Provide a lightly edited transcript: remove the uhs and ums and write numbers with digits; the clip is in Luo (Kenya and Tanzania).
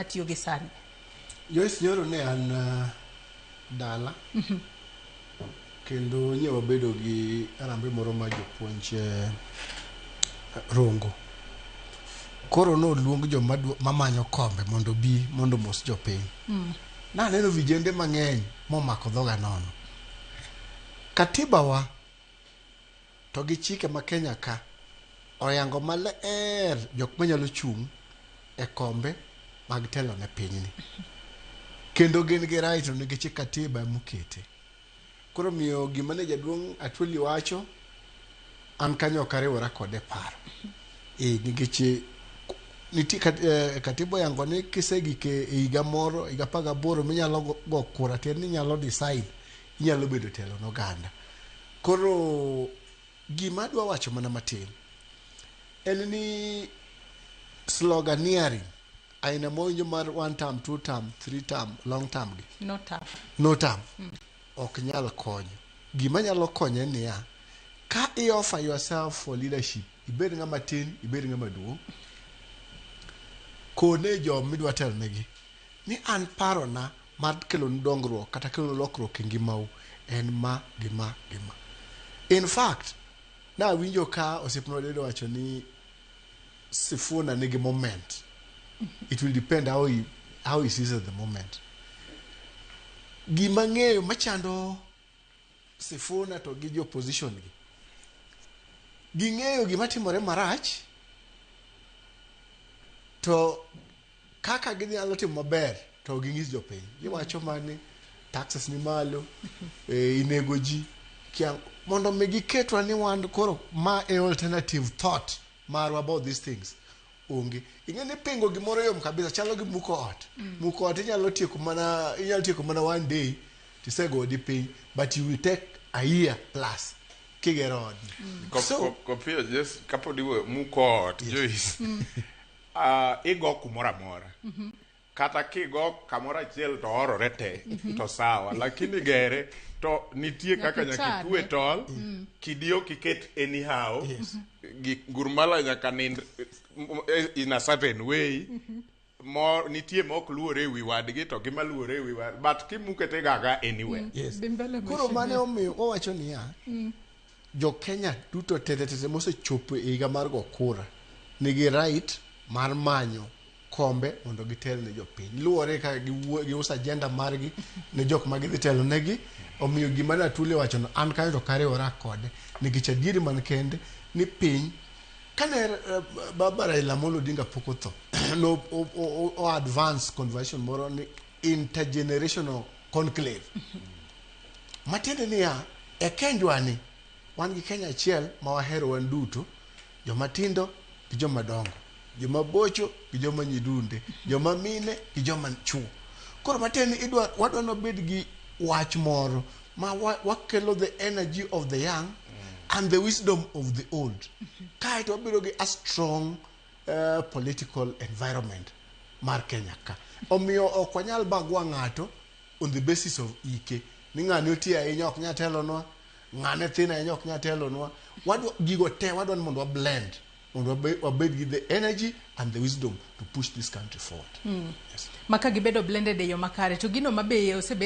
matiyo gi sani. Joyce, nyoro ne an dala kendo nye wabedo gi harambee moro mar jopuonj Rongo. Koro noluong joma mamanyo kombe mondo obi mondo omos jopiny. Naneno vijende mang'eny momako dhoga nono. Katiba wa to gi chike ma Kenya ka oyango maler jok manyalo chung' e kombe mag telo ne pinyni. Kendo gin gi right nikech katiba emokete. Koro miyo gima ne jaduong' Atwoli wacho, an kanyo ok ariwora kode e paro. Nikech nitie katiba oyango ni kisegik e higa moro, higa 18 minyalo go kura tiende ni inyalo decide, inyalo bedo telo ne oganda. Koro gima adwa wacho mana matin en ni sloganeering aina mawinjo mar one term, two term, three term, long term gi. No term. No term. Ok nyal konyo. Gima nyalo konyo en niya, ka i offer yourself for leadership, ibed ng'ama tin, ibed ng'ama duong', kone joma idwa telo negi ni an parona mar kelonu dongruok kata kelonu lokruok e ngimau en ma gi ma gi ma. In fact, nawinjo ka osiepna Odedo wacho ni Sifuna nigi moment. It will depend how he sees at the moment. Gima ng'eyo machando Sifuna to gi jo opposition gi, ging'eyo gima timore marach to kaka ginyalo timo maber to ging'is jopiny. Giwacho mani taxes ni malo, inego ji, mondo mi giketwa ni wan koro ma e alternative thought marwa about these things. Onge. Ing'e ni pingo gimoro yom kabisa, chalo gi muko ot. Muko ot inyalo tieko mana one day tisego odi piny, but you will take a year plus kigero odni. So, Kopio, just kapod iwe muko ot, Joyce. Igo kumoro amora. Kata kigo kamoro achiel to orore te to sawa, lakini gere to nitie kaka nyaka nyaka itwe ichane. Tol kidi ok iket anyhow. Gik gurmala nyaka nind in a certain way mo nitie mok luore e wi wadgi to gi maluore e wi wad, but kimuke tigaga anywhere. Yes. Dhi mbele. Koro Mheshimiwa. mane omiyo wawacho niya, jo Kenya duto tete mosechopo e higa mar go kura nigi right mar manyo kombe mondo gitel ne jopiny. Luwore kaka giuso agenda margi ne jok ma gidhi telo negi. Omiyo gima ne Atwoli owachono, an kanyo to ok ariwora kode. Nikech adieri man kende ni piny kane baba Raila Amolo Odinga pok otho, no o advance conversation moro ni intergenerational conclave. Matiende niya, e Kenjwa ni, wan gi Kenya achiel ma wahero wan duto, joma tindo gi joma dongo, joma bocho gi joma nyidunde, joma mine gi joma chuo. Koro matiende ni idwa, wadwa nobed gi wach moro ma wakelo the energy of the young and the wisdom of the old. Kaeto wabedo gi a strong political environment mar Kenya ka. Omiyo ok wanyal bagua ng'ato on the basis of ike. Ni ng'ani oti ahinya ok nyal telonwa, ng'ane thin ahinya ok nyal telonwa. Wadwa, gigo te wadwa ni mondo wa blend, mondo wabed gi the energy and the wisdom to push this country forward. Yes. Ma ka gibedo blended e yo makare to gino mabe osebed